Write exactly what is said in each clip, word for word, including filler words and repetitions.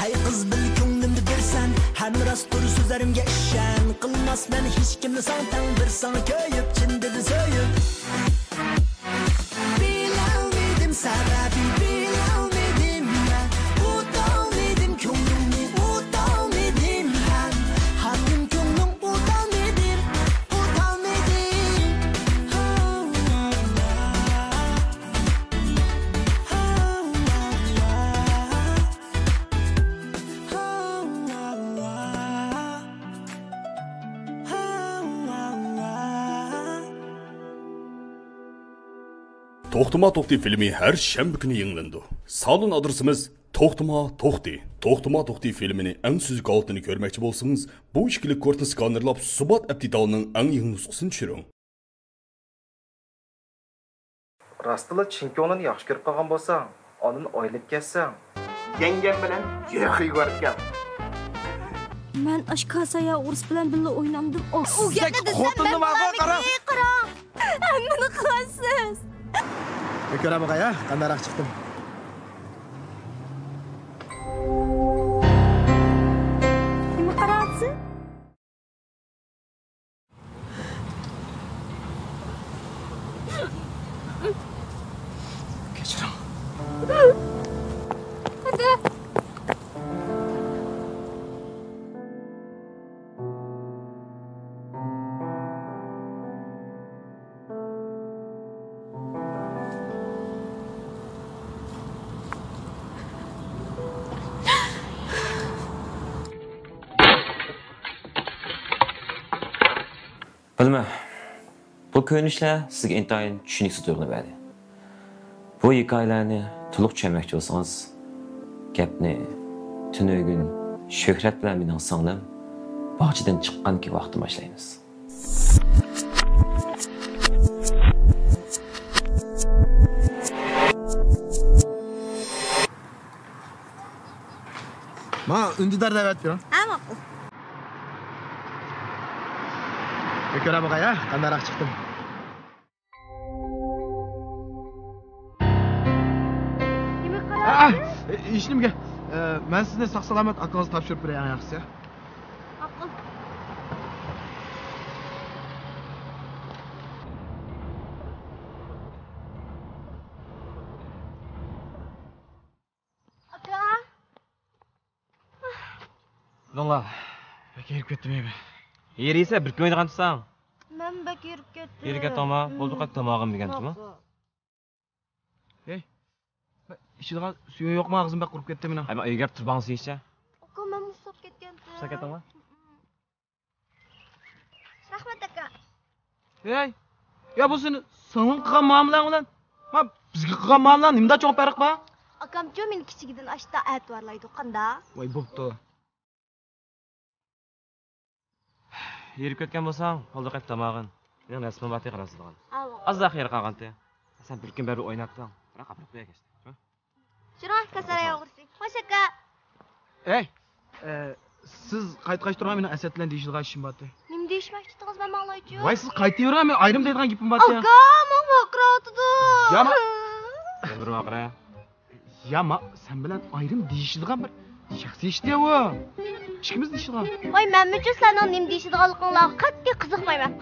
ئەي قىز، بىل كۆڭلۈمدە بىرسەن، ھەم راستتۇر سۆزلىرىمگە ئىشەن. قىلماسمەن ھېچكىمنى ساڭا تەڭ، بىر ساڭا كۆيۈپ، چىن دىلدىن سۆيۈپ. بىلەلمىدىم سەۋەبى، بىلەلمىدىم مەن، ئۇتالمىدىم كۆڭلۈڭنى، ئۇتالمىدىم ھەم، ھەم كۆڭلۈڭ ئۇتالمىدىم، ئۇتالمىدىم. توختىما توختى فىلىمى ھەر شەنبە كۈنى يېڭىلىنىدۇ. سالون ئادرېسىمىز: توختىما توختى. توختىما توختى فىلىمىنى ئەڭ سۈزۈك ھالىتىنى كۆرمەكچى بولسىڭىز، بۇ ئىككىلىك كورتنى سكانېرلاپ، سۇبات ئەپ دېتالىنىڭ ئەڭ يېڭى نۇسخىسىنى چۈشۈرۈڭ. راستلا چىن كۆڭلۈڭنى ياخشى كۆرۈپ قالغان بولساڭ، ئاندىن ئايرىلىپ كەتسەڭ. يەڭگەم بىلەن ياخشى كۆرۈپ كەل. مەن ئاشۇ كاسايا ئورۇس بىلەن بىللە ئوينامدىم. ئۇ گەپنى دېسەم، مەن بۇلارنىڭكى قاراڭ. ھەممىنى قىلىسىز. كۆرە باقاي ھە، قانداقراق چىقتىم. نېمە قاراۋاتىسەن؟ كەچۈرۈڭ. بىلىمەن، بۇ كۆرۈنۈشلەر سىزگە ئىنتايىن چۈشىنىكسىز تۇيغۇنى بەردى. بۇ ھېكايىلەرنى تولۇق چۈشەنمەكچى بولسىڭىز، گەپنى تۈنۈگۈن شۆھرەت بىلەن مېنىڭ سىڭلىم باغچىدىن چىققاندىكى ۋاقىتتىن باشلايمىز. ماڭا ئۈندىدار دەۋەت بېرىڭ. ھە، ماقۇل. بىر كۆرە باقاي ھە، قانداقراق چىقتىم. نېمە قىلىۋاتىسىز؟ ئە، ھېچنېمىگە. ئە، مەن سىزنى ساق-سالامەت ئاكىڭىزغا تاپشۇرۇپ بېرەي، ئەڭ ياخشىسى. ماقۇل. ئاكا. داڭلا، بەك ھېرىپ كەتتىم ھەي مەن. ھېرىسە بىر كۈن ئوينىغان تۇرساڭ. مەن بەك ھېرىپ كەتتىم. ھېرىپ كەتتىڭما؟ بولدى، قايت تاماقىم دېگەنتىما. ھەي، ئىچىدىغان سۈيۈڭ يوقما؟ ئاغزىم بەك قۇرۇپ كەتتى مېنىڭ. ھەي، مەن ئۆيگە بېرىپ تۇرۇپ ئاڭلىسىڭىزچە. ئاكا، مەن مۇشتاپ كەتكەنتىم. مۇشتاپ كەتتىڭما؟ رەھمەت، ئاكا. ھەي، يا بۇ سېنى سىڭلىڭ قىلغان مۇئامىلەڭ بىلەن، ھە، بىزگە قىلغان مۇئامىلەڭ نېمىدا چوڭ پەرق بار؟ ئاكامچۇ مېنى كىچىكىدىن ئاشتا ئەتىۋارلايدۇ، قاندا؟ ۋاي، بوپتۇ. ھېرىپ كەتكەن بولساڭ، ھالدا قايت تاماغىن. مېنىڭ رەسىمىم بارتى، قاراسىدىغان. ئاۋۇ. ئازراق ھېرى قالغانتى. سەن بىر كۈن بەرىبىر ئويناپتىڭ. بىراق ئاپىرىپ قوياي كەچتە. شۇراڭ، كاساراي ئوغرىسى. خوش، ئاكا. ئەي، ئە، سىز قايتقاچ تۇرغان، مېنىڭ ئەسەت بىلەن دېيىشىدىغان ئىشىم بارتى. نېمە دېيىشمەكچىدىڭىز، مەن ماڭلايچۇ؟ ۋاي، سىز قايتىۋېرىڭ، مەن ئايرىم دەيدىغان گېپىم بارتى. ئاكا، ماڭا ۋارقىراۋاتىدۇ. يا، ما-، يەنە بىر ۋارقىرا. يا، ما-، سەن بىلەن ئايرىم دېيىشىدىغان بىر شەخسىي ئىشتى ئۇ. ئىككىمىز دېيىشىدىغان. ۋاي، مەنمۇچۇ سەننىڭ نېمە دېيىشىدىغانلىقىڭلارغا قەتئىي قىزىقمايمەن.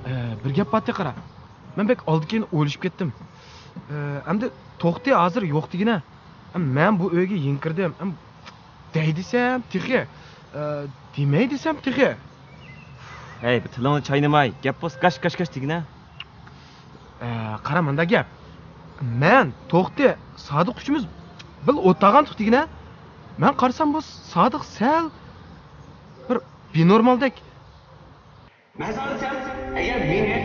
ئە، بىر گەپ بارتى قارا. مەن بەك ئالدى كېيىن ئويلىشىپ كەتتىم. ئە، ئەمدى توختى ھازىر يوق دېگىنە. ئەم، مەن بۇ ئۆيگە يېڭى كىردىم. ئەم، دەي دېسەم تېخى، ئە، دېمەي دېسەم تېخى. ھەي، بىر تىلىڭنى چاينىماي، گەپ بولسا گاش، گاش، گاش دېگىنە. ئە، قارا، مۇنداق گەپ. مەن، توختى، سادىق ئۈچىمىز بىللە ئولتۇرغانتۇق دېگىنە. مەن قارىسام، بۇ سادىق سەل بىر بىنورمالدەك. مەن ساڭا دېسەم، ئەگەر مېنى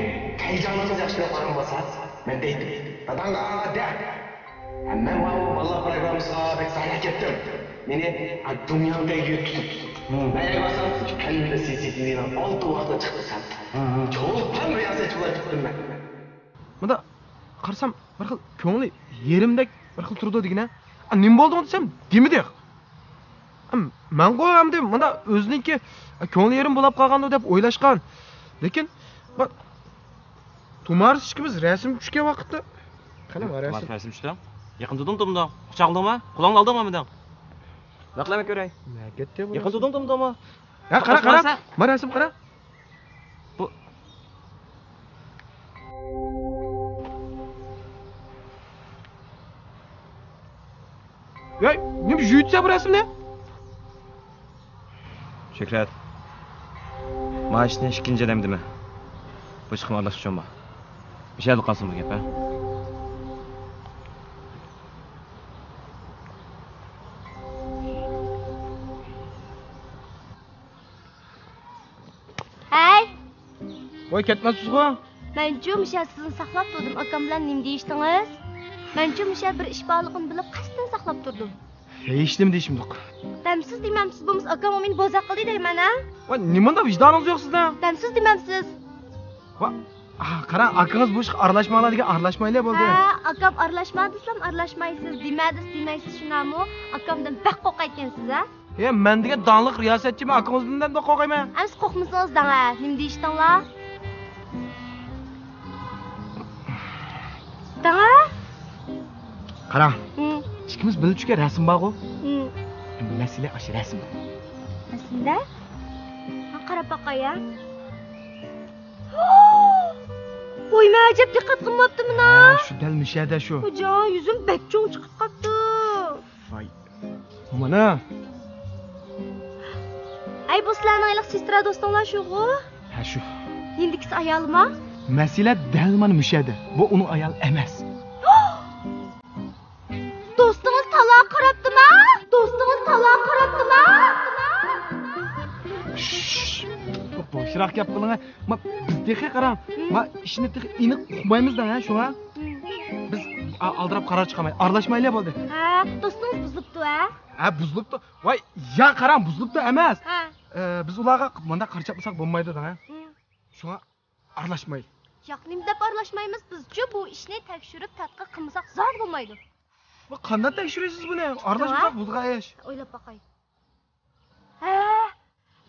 ھەيجانىڭىز ياخشى كۆرۈپ قالغان بولسا، مەن دەيتتىم، داداڭغا دە. ھە، مەن ماۋۇ بالىلار پروگراممىسىغا بەك زادى كەتتىم. مېنى، ھە، دۇنيانىڭ تەگىگە تۇتۇپ. مم. مەن ئەگەر بارسام، كەللىمدە سى سى تى ۋىنىڭ ئالتە ۋاقتىدا چىقىپ تۇرسام، ھە، ھە، چولپان رىياسەتچى بولۇپ چىقتىم مەن. مۇنداق قارىسام، بىر خىل كۆڭلى يېرىمدەك بىر خىل تۇرىدۇ دېگىنە. نېمە بولدۇڭ دېسەم، دېمىدى. مەنغۇ ئەمدى مۇنداق ئۆزىنىڭكى كۆڭلى يېرىم بولاپ قالغاندۇ دەپ ئويلاشقان. لېكىن، بۇ تۇمارىس ئىككىمىز رەسىم چۈشكەن ۋاقىتتا. قېنى، ما رەسىم. رەسىم چۈشتۈڭ؟ يېقىن تۇردۇڭ تۇرمىدىڭ؟ قۇچاقلىدىڭمۇ؟ قولۇڭنى ئالدىڭمۇ ئالمىدىڭ؟ ۋاقلىما كۆرەي. نەگەتتە بۇ يېقىن رەسىم؟ تۇردۇڭ تۇرمىدىڭمۇ؟ ھە، قارا، قارا. قارا. ما رەسىم قارا. بۇ. ۋەي، نېمە يۇيۇۋېتىسەن بۇ رەسىمنى؟ شۆھرەت، مانا ئىشنى ئىككىنچى ئادەم دېمە. بۇ ئىشقا ئارىلاشقۇچۇڭ بار. مۇشۇ يەردە قالسۇن بۇ گەپ، ھە؟ ھەي! ۋاي، كەتمەپسىزغۇ؟ مەنچۇ مۇشۇ يەردە سىزنى ساقلاپ تۇردۇم، ئاكام بىلەن نېمە دېيىشتىڭىز؟ مەنچۇ مۇشۇ يەردە بىر ئىش بارلىقىنى بىلىپ، قەستەن ساقلاپ تۇردۇم. ھېچنېمە دېيىشىمدۇق. دەمسىز دېمەمسىز، بولمىسا ئاكام مېنى بوزەك قىلدى دەيمەن، ھە؟ ۋاي، نېمانداق ۋىجدانىڭىز يوق سىزنىڭ؟ دەمسىز دېمەمسىز. ۋا، ئا، قاراڭ، ئاكىڭىز بۇ ئىشقا ئارىلاشماڭلار دېگەن، ئارىلاشمايلى بولدى. ھە، ئاكام ئارىلاشما دېسىلەم ئارىلاشمايسىز، دېمە دېسە دېمەيسىز، شۇنداقمۇ؟ ئاكامدىن بەك قورقايتكەنسىز، ھە؟ ھە، مەن دېگەن داڭلىق رىياسەتچىمەن، ئاكىڭىزدىن نېمە قورقايمەن؟ ئەمىسە قورقمىسىڭىز دەڭە، نېمە دېيىشتىڭلار؟ دەڭە؟ قاراڭ، ھىم. ئىككىمىز بىللە چۈشكەن رەسىم بارغۇ؟ ھىم. مەسىلە ئاشۇ رەسىمدە. رەسىمدە؟ ھە، قاراپ باقاي، ھە. ۋوي، مەن ئەجەب دىققەت قىلماپتىمەن ھە. ھە، شۇ دەل مۇشۇ يەردە شۇ. خوجا، يۈزۈم بەك چوڭ چىقىپ قاپتۇ. ۋاي. مانا. ئەي، بۇ سىلەرنىڭ ھېلىقى سېسترا دوستۇڭلار شۇغۇ؟ ھە، شۇ. يېنىدىكىسى ئايالىما؟ مەسىلە دەل مانا مۇشۇ يەردە. بۇ ئۇنىڭ ئايالى ئەمەس. دوستىڭىز تالا قاراپتىما؟ دوستىڭىز تالا قاراپتىما؟ شش، بوشراق گەپ قىلىڭە. ما، بىز تېخى قاراڭ، ھىم. ما، ئىشنى تېخى ئېنىق ئۇقمايمىز دەڭ، ھە، شۇڭا. ھىم. بىز ئا-، ئالدىراپ قارار چىقارماي، ئارىلاشمايلى بولدى. ھە، دوستىڭىز بۇزۇلۇپتۇ، ھە؟ ھە، بۇزۇلۇپتۇ. ۋاي، يا قاراڭ، بۇزۇلۇپتۇ ئەمەس. ھە. ئە، بىز ئۇلارغا مۇنداق قارا چاپلىساق بولمايدۇ دەڭ، ھە؟ ھىم. شۇڭا ئارىلاشمايلى. ياق، نېمە دەپ ئارىلاشمايمىز؟ بىزچۇ بۇ ئىشنى تەكشۈرۈپ تەتقىق قىلمىساق زادى بولمايدۇ. ۋە قانداق تەكشۈرىسىز بۇنى؟ ئارىلاشمىساق ھە؟ بولىدىغان ئىش. ئويلاپ باقاي. ھە،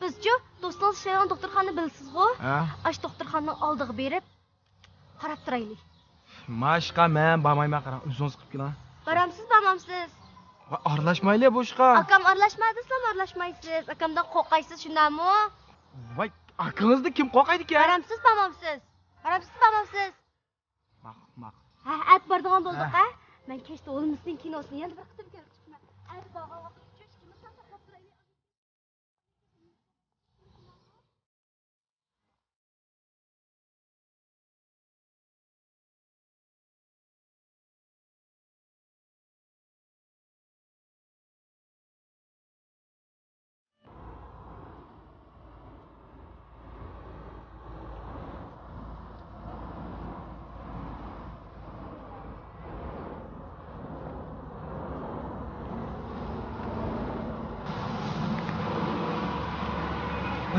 بىزچۇ دوستىڭىز ئىشلەيدىغان دوختۇرخانىنى بىلىسىزغۇ؟ ھە. ئاشۇ دوختۇرخانىنىڭ ئالدىغا بېرىپ قاراپ تۇرايلى. ماشقا مەن بارمايمەن، قاراڭ، ئۆزىڭىز قىلىپ كېلىڭ. بارامسىز، بارمامسىز؟ ۋە ئارىلاشمايلى بۇ ئىشقا. ئاكام ئارىلاشما دېسىلا ئارىلاشمايسىز. ئاكامدىن قورقايسىز، شۇنداقمۇ؟ ۋاي، ئاكىڭىزدىن كىم قورقايدىكەن؟ بارامسىز، بارمامسىز؟ بارامسىز، بارمامسىز؟ ماقۇل، ماقۇل. ھە، ئەتە بارىدىغان بولدۇق، ھە. ھە؟ مەن كەچتە ھولمسنىڭ كىنوسىنى يەنە بىر قېتىم كۆرۈپ چىقىمەن. ئەتە بارغان ۋاقىتتا ئۈچ ئىككىمىز ساقلاپ تۇرايلى.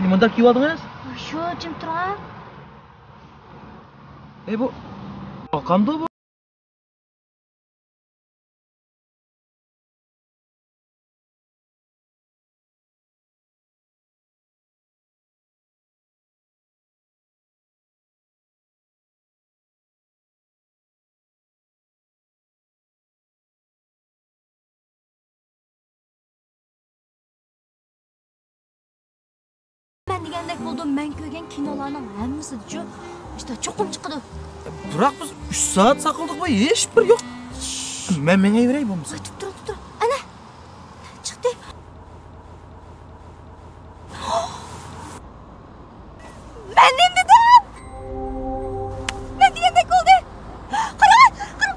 نېمانداق كىيىۋالدىڭىز؟ شۇ، جىم تۇرۇڭ. ئەي، بۇ ئاقامدۇ بۇ؟ مەن دېگەندەك بولدۇم، مەن كۆرگەن كىنولارنىڭ ھەممىسىدىچۇ، ئىشتا چوقۇم چىقىدۇ. بىراق بىز ئۈچ سائەت ساقلىدۇقمۇ، ھېچ بىر يوق. مەن مېڭىۋېرەي بولمىسا. تۇرۇپ تۇرۇڭ، تۇرۇپ تۇرۇڭ. ئەنە، چىقتى. مەن نېمە دېدىم؟ مەن دېگەندەك بولدى. قارا، قارا.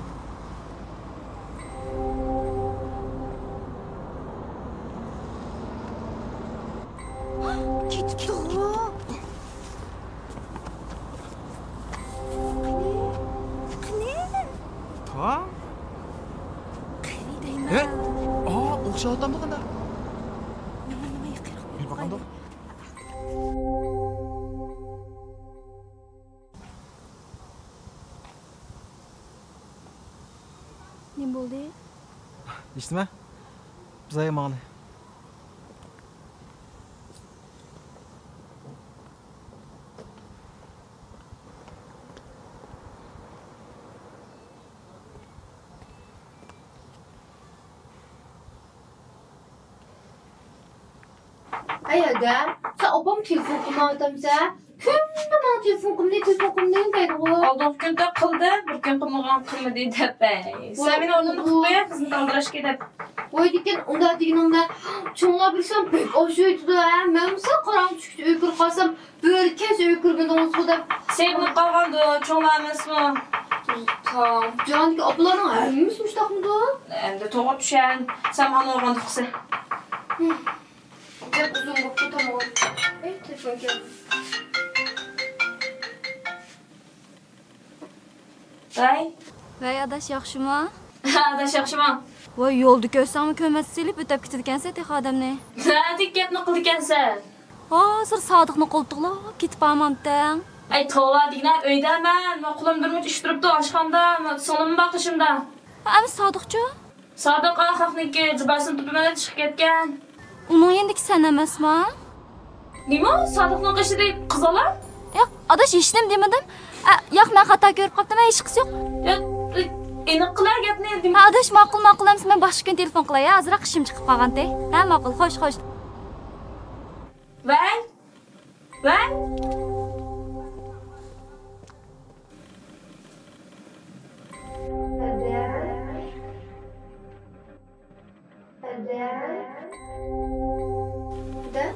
كېتىپتۇ. قېنى؟ قېنى؟ تا؟ قېنى دەيمەن. ھە؟ ئا، ئوخشاۋاتامدۇ قانداق؟ نېمە، نېمە، يېقىنراق بېرىپ باقايلى. نېمە بولدى؟ ئىشلىمە. بىز ئايا ماڭىلى. ئەي ئادەم، سەن ئاپام تېلېفون قىلمايۋاتامسەن؟ كۈندە ماڭا تېلېفون قىلمىدى، تېلېفون قىلمىدى دەيدىغۇ. ئالدىنقى كۈندە قىلدى، بىر كۈن قىلمىغان قىلمىدى دەپ. ھەي، سەن مېنى ئورنۇمدا قىلىپ قويۇڭ، قىزنى تاڭدىراشكە دەپ. ۋاي دېگەن، ئۇنداق دېگىنىڭدە، چوڭلار بىلسەم بەك ئاشۇيتىدۇ ھە. مەنمۇ سەل قاراڭغۇ چۈشكىچە ئۆيگە كىرىپ قالسام، بۆرە كەچ ئۆيگە كىرمىدىڭىزغۇ دەپ. سېغىنىپ قالغاندۇ، چوڭلار ئەمەسمۇ؟ تام. جاھاندىكى ئاپىلارنىڭ ھەممىسى مۇشۇنداقمىدۇ؟ ئەمدى توغرا چۈشەن. سەن ماڭا نۇرغۇن ئۇقسەن. بەك ئۇزۇن بوپتۇ تامغا. ئەي، تېلېفون كەلدى. ۋەي. ۋەي، ئاداش، ياخشىمۇ؟ ئاداش، ياخشىمۇ؟ ۋاي، يولدا كۆرسەڭمۇ كۆرمەستە سېلىپ ئۆتەپ كېتىدىكەنسەن تېخى ئادەمنى. نەدىكى گەپنى قىلىدىكەنسەن؟ ھازىر سادىقنى قولتۇقلاپ كېتىپ بارمامتىڭ؟ ئەي، توۋا دېگىنە، ئۆيدەمەن. مانا قولۇمدا بىر مۇنچە ئىش تۇرۇپتۇ، ئاشخانىدا، سىڭلىممۇ بار قېشىمدا. ئەمما سادىقچۇ؟ سادىق خەقنىڭكى جۇباسىنى تېپىمەن دەپ چىقىپ كەتكەن. ئۇنىڭ يېنىدىكى سەن ئەمەسما؟ نېمە؟ سادىقنىڭ قېشىدا قىز بالا؟ ياق، ئاداش، ھېچنېمە دېمىدىم. ئە، ياق، مەن خاتا كۆرۈپ قاپتىمەن، ھېچقىسى يوق. ياق، ئېنىق قىلە گەپنى. ھە، ئاداش، ماقۇل، ماقۇل، ئەمىسە مەن باشقا كۈنى تېلېفون قىلاي، ھە، ئازراق ئىشىم چىقىپ قالغانتى. ھە، ماقۇل، خوش، خوش. ۋەي! ۋەي!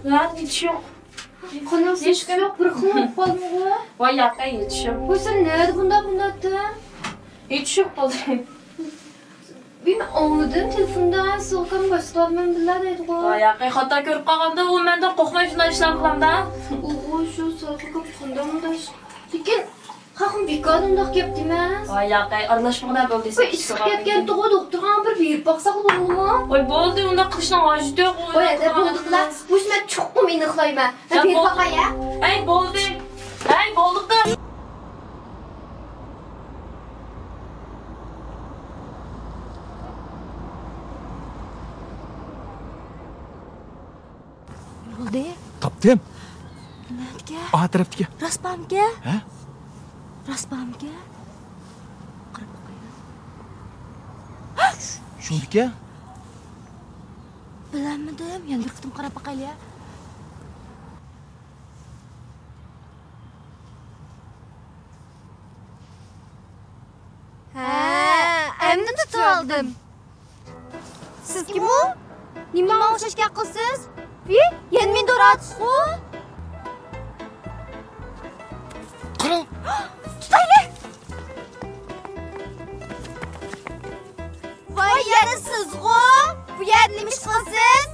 ۋەي، ھېچ يوق. قېنىڭ سېسى يوق، بىر خىل بولۇپ قالدىڭغۇ. ۋاي ياقەي، ھېچ يوق. ۋاي، سەن نەدە بۇنداق، بۇنداق ئەتتىڭ؟ ھېچ يوق، بالام. مېنى ئاڭلىدىم، تېلېفوندا سوغۇقام باشقىلار بىلەن بىللە دەيدىغۇ. ۋاي ياقەي، خاتا كۆرۈپ قالغاندا، ئۇ مەندىن قورقماي شۇنداق ئىشلارنى قىلامدا. ئۇغۇ، شۇ سوغۇقام قانداق مۇنداق ئىش. لېكىن خەقمۇ بىكاردىن ئۇنداق گەپ دېمەس. ۋاي ياقەي، ئارىلاشمىغىنا بولدى. ۋاي، ئىسسىق كەتكەنتىغۇ، دوختۇرغا بىر بېرىپ باقساقلا بولىدىغۇ. ۋاي بولدى، ئۇنداق قىلىشنىڭ ھاجىتى يوق. ۋاي ئەدەپ بولدى قىلا، بۇ ئىشنى مەن چوقۇم ئېنىقلايمەن. ھە، بېرىپ باقاي ھە. ھەي بولدى، ھەي بولدى قىز. بولدى. تاپتىم. نەدىكى؟ ئا تەرەپتىكى. راست بارمىكى؟ ھە؟ راست بارمىكى؟ قاراپ باقايلى. شۇندىكى؟ بىلەلمىدىم. يەنە بىر قېتىم قاراپ باقايلى. ھە، ئەمدى تۇتۇۋالدىم. سىز كىم ئۇ؟ نېمە ماڭا ئوخشاش گەپ قىلىسىز؟ ۋى، يەنە مېنى دوراۋاتىسىزغۇ؟ قاراڭ. تۇتايلى! ۋاي يەنە سىزغۇ؟ بۇ يەردە نېمە ئىش قىلىسىز؟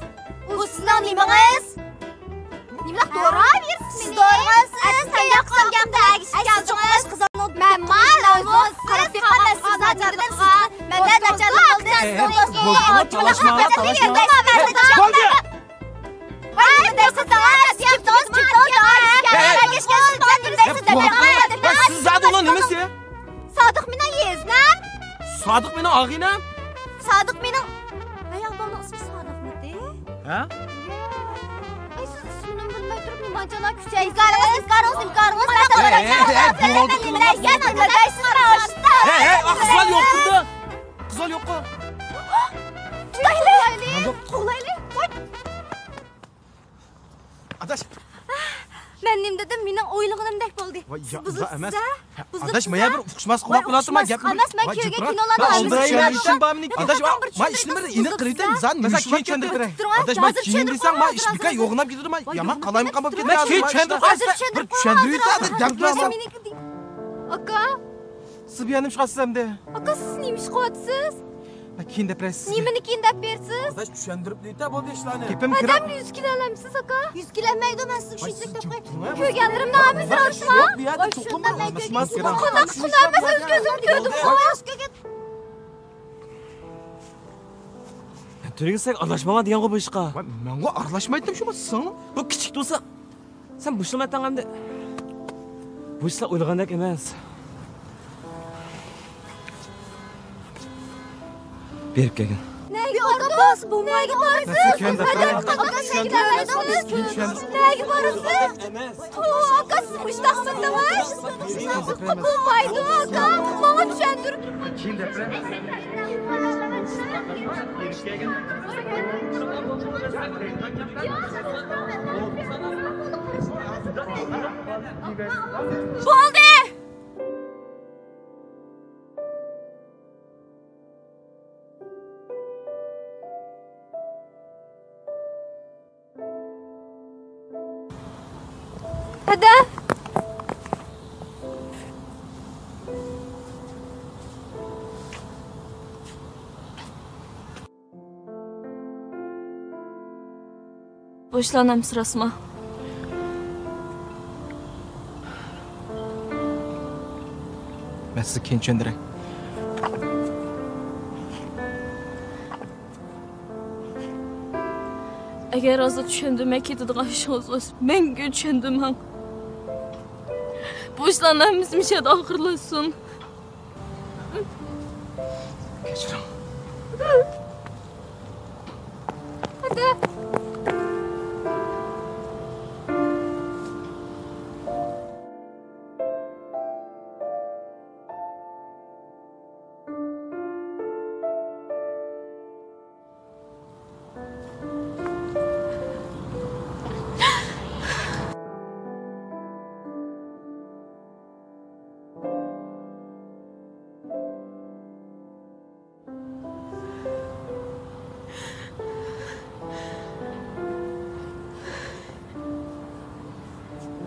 بۇ سىزنىڭ نېمىڭىز؟ نېمىلا دوراۋېرىسىز مېنى؟ سىز دورىغانسىز، قانداق قىلسام گەپنى ئەگىشىپ كەلدىڭىز؟ مەن مانا ئۆزىڭىز قاراپ بېقىڭ، مەن سىزنىڭ ناچارلىق قىلدىم. مەندە ناچارلىق قىلدىڭىز. بولدى، بولدى، تالاشما، تالاشما. بولدى. ۋاي، سىز زادىلا نېمىسى؟ سادىق مېنىڭ يېزنەم. سادىق مېنىڭ ئاغىنەم. سادىق مېنىڭ. ئايال بالىنىڭ ئىسمى سادىقمىدى؟ ھە؟ ئەي، سىز ئىسمىنىمۇ بىلمەي تۇرۇپ نېمانچىلا كۈچەيسىز؟ ئىنكارىڭىز، ئىنكارىڭىز، ئىنكارىڭىز. ھەي، ھەي، ھەي، بولدى، قىلماڭ. ھەي، ھەي، قىز بالا يوق تۇرىدۇ. قىز بالا يوققۇ. تۇتايلى. قوغلايلى. قوي. ئاداش. مەن نېمە دېدىم؟ مېنىڭ ئويلىغىنىمدەك بولدى. ۋاي، يا، ئۇنداق ئەمەس. ئاداش، مايا بىر ئۇقۇشماس قۇلاق بىلەن تۇرما گەپنى. ئەمەس، مەن كۆرگەن كىنولاردا ئالدىرايمەن ئىشىم بار مېنىڭ. ئاداش، ما ئىشنى بىر ئېنىق قىلىۋېتەي، زادى نېمە ئىش ئىكەنلىكىنى. ئاداش، ما كېيىن دېسەڭ، ما ئىش بىكار يوغىناپ كېتىدۇ، ما يامان قالايمىقان بولۇپ كېتىدۇ. كېيىن چۈشەندۈرۈپ قوياي. بىر چۈشەندۈرۈۋېتە، ھازىر دەپ تۇرسام. ئاكا. سىز بۇ يەردە نېمە ئىش قىلىسىز ئەمدى؟ ئاكا، سىز نېمە ئىش قىلىۋاتىسىز؟ كېيىن دەپ بېرەيسىز. نېمىنى كېيىن دەپ بېرىسىز؟ ئاداش، چۈشەندۈرۈپ دېيىتە بولدى ئىشلارنى. گېپىم كىرىپ. ئادەمنى يۈز كېلەلەمسىز، ئاكا؟ يۈز كېلەلمەيدۇ، مەن سىزنى شۇنچىلىك دەپ قوياي. كۆرگەنلىرىمنى ھەممىسىنى ئالىسىما؟ ۋاي، شۇنداق مەن كۆرگەن. قانداق شۇنداق ئەمەس، ئۆز كۆزۈمنى كۆردۈم. تۈرگۈسەك ئارىلاشماڭ دېگەنغۇ بۇ ئىشقا. ۋاي، مەنغۇ ئارىلاشمايتتىم شۇ سىڭلىم. بۇ كىچىك تۇرسا. سەن بۇ ئىشنى ئەتەڭ ئەمدى. بۇ ئىشلار ئويلىغاندەك ئەمەس. بېرىپ كەلگىن. ئاكا، بولسا بولمايدۇ. نەگە بارىسىز؟ نەگە بارىسىز؟ ئاكا، سىز مۇشتاق سىڭدىڭىز. بولمايدۇ، ئاكا. ماڭا چۈشەندۈرۈپ. بولدى! ھەدە! بۇ ئىشلارنى ھەممىسى راستمۇ؟ مەن سىزگە كېيىن چۈشەندۈرەي. ئەگەر ھازىر چۈشەندۈرمەي كېتىدىغان ئىشىڭىز بولسا، مەڭگۈ چۈشەندۈرمەڭ. بۇ ئىشلارنىڭ ھەممىسى مۇشۇ يەردە ئاخىرلاشسۇن. كەچۈرۈڭ.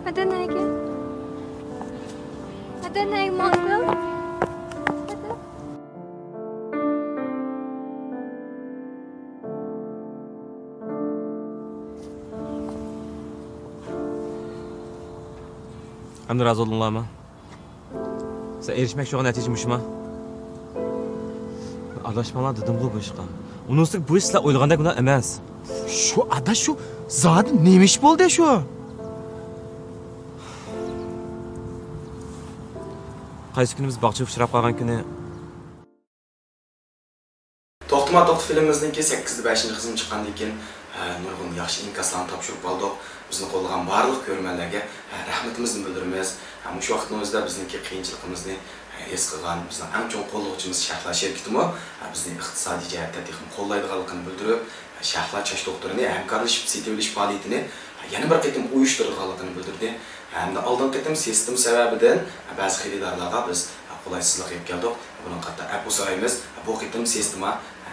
ھەدە نەگە؟ ھەدە نەگە ماڭدىڭ؟ ھەدە. ئەمدى رازى بولدۇڭلارمۇ؟ سەن ئېرىشمەكچى بولغان نەتىجە مۇشۇما؟ ئارىلاشماڭلار دېدىمغۇ بۇ ئىشقا. ئۇنىڭ ئۈستىگە بۇ ئىش سىلەر ئويلىغاندەك گۇناھ ئەمەس. شۇ ئاداش، شۇ زادى نېمە ئىش بولدى شۇ؟ قايسى كۈنى بىز باغچىغا ئۇچراپ قالغان كۈنى. توختىما توختى فىلىمىمىزنىڭكى سەككىزدە بەشىنچى قىسمى چىققاندىن كېيىن، ھە، نۇرغۇن ياخشى ئىنكاسلارنى تاپشۇرۇپ ئالدۇق. بىزنى قوللىغان بارلىق كۆرۈرمەنلەرگە، ھە، رەھمىتىمىزنى بىلدۈرىمىز. ھە، مۇشۇ ۋاقىتنىڭ ئۆزىدە بىزنىڭكى قىيىنچىلىقىمىزنى، ھە، ھېس قىلغان بىزنىڭ ئەڭ چوڭ قوللىغۇچىمىز شەھلا شىركىتىمۇ، ھە، بىزنى ئىقتىسادىي جەھەتتە تېخىمۇ قوللايدىغانلىقىنى بىلدۈرۈپ، ھە، شەھلا چاچ دوختۇرىنى ھەمكارلىشىپ سېتىۋېلىش پائالىيىتىنى، ھە، يەنە بىر قېتىم ئۇيۇشتۇرىدىغانلىقىنى بىلدۈردى. ھەمدە ئالدىنقى قېتىم سىستېما سەۋەبىدىن بەزى خېرىدارلارغا بىز قولايسىزلىق ئېلىپ كەلدۇق. بۇنىڭغا قاتتىق ئەپۇ سورايمىز. بۇ قېتىم سىستېما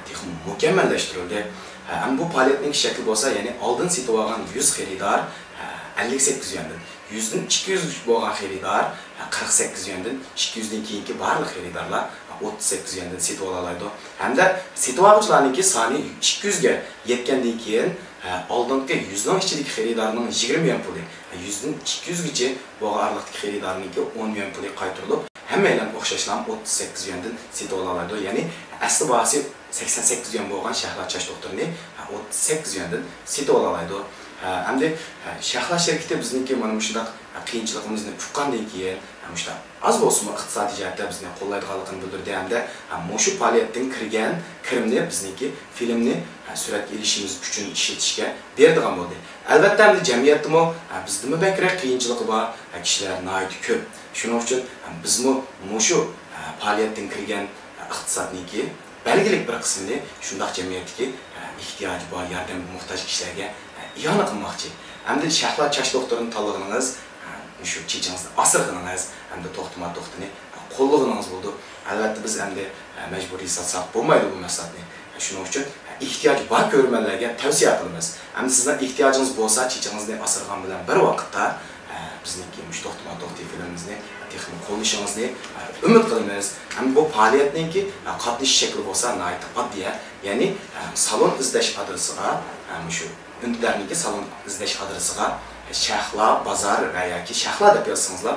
تېخىمۇ مۇكەممەللەشتۈرۈلدى. ھەم بۇ پائالىيەتنىڭ شەكلى بولسا، يەنى ئالدىن سېتىۋالغان يۈز خېرىدار ئەللىك سەككىز يۈەندىن، يۈزدىن ئىككى يۈز بولغان خېرىدار قىرىق سەككىز يۈەندىن، ئىككى يۈزدىن كېيىنكى بارلىق خېرىدارلار ئوتتۇز سەككىز يۈەندىن سېتىۋالالايدۇ. ھەمدە سېتىۋالغۇچىلارنىڭكى سانى ئىككى يۈزگە يەتكەندىن كېيىن، ئالدىنقى يۈزنىڭ ئىچىدىكى خېرىدارنىڭ يىگىرمە يۈەن پۇلى، يۈزدىن ئىككى يۈزگىچە بولغان ئارىلىقتىكى خېرىدارنىڭكى ئون يۈەن پۇلى قايتۇرۇلۇپ، ھەممەيلەن ئوخشاشلا ئوتتۇز سەككىز يۈەندىن سېتىۋالالايدۇ. يەنى ئەسلى باھاسى سەكسەن سەككىز يۈەن بولغان شەھلا چاچ دوختۇرىنى ئوتتۇز سەككىز يۈەندىن سېتىۋالالايدۇ. ئەمدى شەھلا شىركىتى بىزنىڭكى مانا مۇشۇنداق قىيىنچىلىقىمىزنى ئۇققاندىن كېيىن، مۇشۇنداق ئاز بولسىمۇ ئىقتىسادىي جەھەتتە بىزنى قوللايدىغانلىقىنى بىلدۈردى ھەمدە مۇشۇ پائالىيەتتىن كىرگەن كىرىمنى بىزنىڭكى فىلىمنى سۈرەتكە ئېلىشىمىز ئۈچۈن ئىشلىتىشكە بېرىدىغان بولدى. ئەلۋەتتە، ئەمدى جەمئىيەتتىمۇ بىزدىنمۇ بەكرەك قىيىنچىلىقى بار كىشىلەر ناھايىتى كۆپ. شۇنىڭ ئۈچۈن بىزمۇ مۇشۇ پائالىيەتتىن كىرگەن ئىقتىسادنىڭكى بەلگىلىك بىر قىسمىنى شۇنداق جەمئىيەتتىكى ئېھتىياجى بار، ياردەمگە موھتاج كىشىلەرگە ئىئانە قىلماقچى. ئەمدى شەھلا چاچ دوختۇرىنى تاللىغىنىڭىز، مۇشۇ چېچىڭىزنى ئاسرىغىنىڭىز ھەمدە توختىما توختىنى قوللىغىنىڭىز بولىدۇ. ئەلۋەتتە، بىز ئەمدى مەجبۇرىي ساتساق بولمايدۇ بۇ مەھسۇلاتنى. شۇنىڭ ئۈچۈن ئېھتىياجى بار كۆرۈرمەنلەرگە تەۋسىيە قىلىمىز. ئەمدى سىزنىڭ ئېھتىياجىڭىز بولسا، چېچىڭىزنى ئاسرىغان بىلەن بىر ۋاقىتتا، بىزنىڭكى مۇشۇ توختىما توختى فىلىمىمىزنى تېخىمۇ قوللىشىڭىزنى ئۈمىد قىلىمىز. ھەم بۇ پائالىيەتنىڭكى قاتنىشىش شەكلى بولسا ناھايىتى ئاددىي، يەنى سالون ئىزدەش ئادرېسىغا، مۇشۇ ئۈندىدارنىڭكى سالون ئىزدەش ئادرېسىغا شەھلا بازار ۋە ياكى شەھلا دەپ يازسىڭىزلا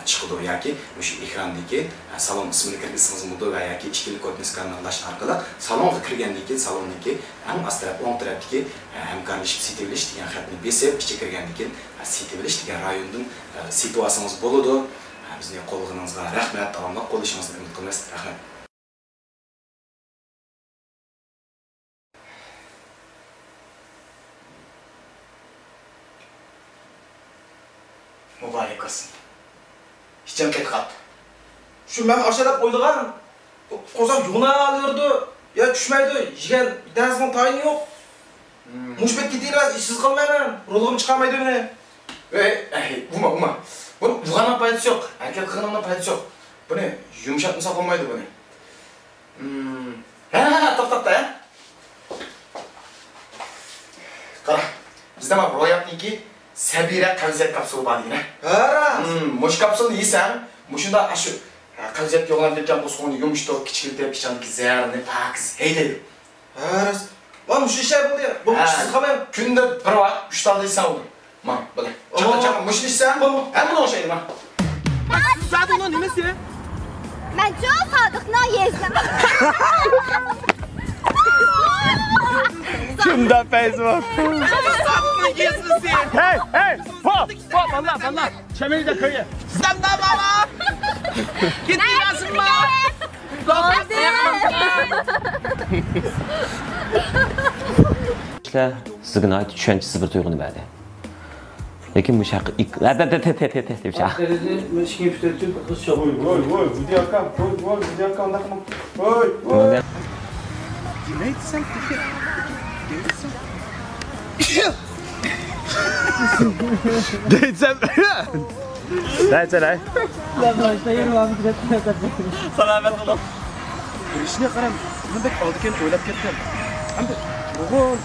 چىقىدۇ، ياكى مۇشۇ ئېكراندىكى سالون ئىسمىنى كىرگۈزسىڭىزمۇ بولىدۇ ۋە ياكى ئىككىلىك كود نىسكاننى ئالاش ئارقىلىق سالونغا كىرگەندىن كېيىن سالوننىڭكى ئەڭ ئاستى تەرەپ ئوڭ تەرەپتىكى ھەمكارلىشىپ سېتىۋېلىش دېگەن خەتنى بېسىپ ئىچىگە كىرگەندىن كېيىن سېتىۋېلىش دېگەن رايوندىن سېتىۋالسىڭىز بولىدۇ. بىزنى قوللىغىنىڭىزغا رەھمەت، داۋاملىق قوللىشىڭىزنى ئۈمىد قىلىمىز. رەھمەت. مۇبارەك بولسۇن. ئىچىڭ قېتىقاپتۇ. شۇ مەن ئاشۇ دەپ ئويلىغان. قورساق يوغىناۋېرىدۇ. يا چۈشمەيدۇ. يېگەن بىتەرسىنىڭ تايىنى يوق. مۇشۇ پېتى كېتىۋېرىمەن، ئىشسىز قالمايمەن. رولغىمۇ چىقارمايدۇ مېنى. ئەي، ئەي، ئۇما، ئۇما. بۇنى ئۇرغاننىڭ پايدىسى يوق. ھەرىكەت قىلغىنىڭنىڭ پايدىسى يوق. بۇنى يۇمشاتمىساق بولمايدۇ بۇنى. ھە، ھە، ھە، توختا، توختا، ھە. قارا، بىزدە مانا روياپنىڭكى سەبىرە قەۋزىيەت كاپسۇلى بار دېگەن، ھە؟ ھە، راست. مۇشۇ كاپسۇلنى يېسەڭ، مۇشۇنداق ئاشۇ، ھە، قەۋزىيەت يوغىناپ كەتكەن قورسىقىڭنى يۇمشىتىپ، كىچىكلىتىپ، ئىچىڭدىكى زەھەرنى پاكىز ھەيدەيدۇ. ھە، راست. مانا مۇشۇ ئىش بولدى. بۇ ھە. ئىشسىز قالمايمەن. كۈندە بىر ۋاق ئۈچ تال يېسەڭ بولدى. ماڭ، بىلە. چاقا، ئومۇ. چاقا، مۇشۇنى ئىچسەڭ، ئومۇ. ھەممىنى ئوخشايدۇ، ماڭ. سادىقنىڭ نېمىسى؟ مەنچۇ سادىقنىڭ يېزىم. كىمدە پەيزى بار؟ سادىقنىڭ يېزىسى. ھەي، ھەي، ۋاپ، ۋاپ، باللا، باللا. چەمەيدە كۆيە. سەمدە بالا. كېتىۋەرسىنما. كىشىلەر سىزگە ناھايىتى چۈشەنچىسىز بىر تۇيغۇنى بەردى. لېكىن مۇشۇ ھەققە ئىك-، ھە، دە، دە، تە، تە، تە، دە، دېمىشە. دېرىزىنى ئىشىكنى پۈتۈۋېتىپ قىز چاغۇرۇپ. ۋوي، ۋوي، ۋوي، بۇدى ئاكام، ۋوي، ۋوي، بۇدى ئاكام، ئانداقمۇ؟ ۋوي، ۋوي. دېمەيتسەن، دېمەيتسەن. دەيسەن. دەيسەن، ھەي. سالامەت بولۇڭ. بىر ئىشنى قاراڭ، مەن بەك ئالدى كەينى ئويلاپ كەتتىم. ئەمدى نۇرغۇن